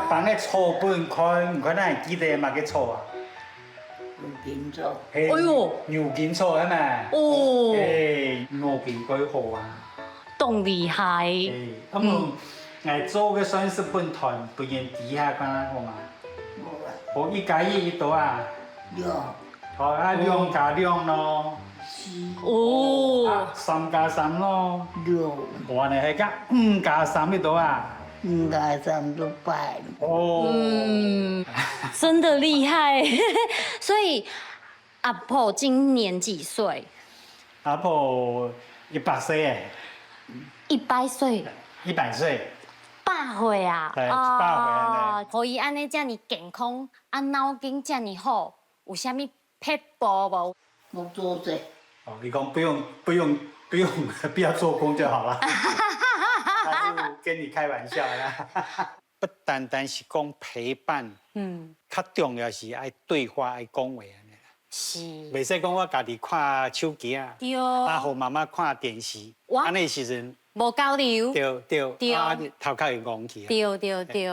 放个草本看，你看咱會記得嘛個草啊？牛筋草。哎呦，牛筋草係咪？哦。哎，牛筋幾好啊！當厲害。哎，咁我做個算式本團不言底下看好嘛？我1加1一多啊？兩。好啊，2加2咯。四。哦。3加3咯。六。我呢係個5加3一多啊？5加3都八。哦。嗯，真的厲害。所以阿婆今年幾歲？阿婆100歲誒。100歲。100歲。百歲啊！對，100歲。予伊按呢遮爾健康，啊腦筋遮爾好，有啥物撇步無？無做者。哦，你講不用不用不用，不要做工就好了。他是跟你開玩笑啦。不單單是講陪伴，較重要是愛對話、愛講話按呢。是。袂使講我家己看手機啊，啊，予媽媽看電視，按呢時陣無交流。對對，啊，頭殼會戇去。對對對。